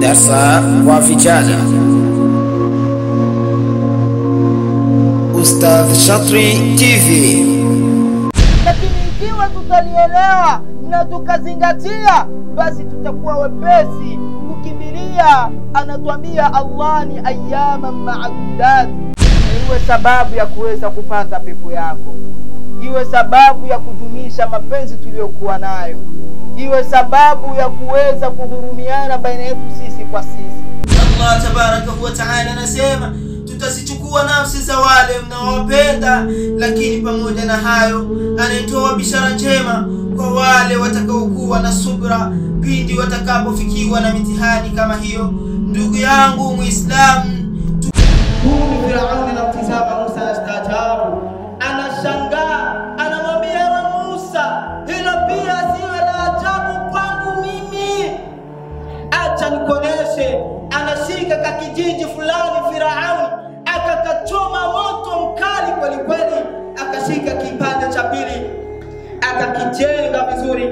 Darsa kwa vijana. Ustadh Shatri TV. Lakini ikiwa tutalielewa na tukazingatia, basi tutakuwa wepesi kukimbilia. Anatuambia Allah ni ayyama ma'dudat. Iwe sababu ya kuweza kupata pepo yako, iwe sababu ya kudumisha mapenzi tuliyokuwa nayo, iwe sababu ya kuweza kuhurumiana baina yetu sisi kwa sisi. Allah tabaraka wa taala anasema tutazichukua nafsi za wale mnaowapenda, lakini pamoja na hayo anatoa bishara njema kwa wale watakaokuwa na subra pindi watakapofikiwa na mitihani kama hiyo. Ndugu yangu Muislamu, huyu Firauni anamtizama Musa anastaajabu, anashangaa, anamwambia ewe Musa, hilo pia siwe la ajabu kwangu mimi, acha nikuoneshe. Anashika kakijiji fulani Firauni akakachoma moto mkali kweli kweli, akashika kipande cha pili akakijenga vizuri,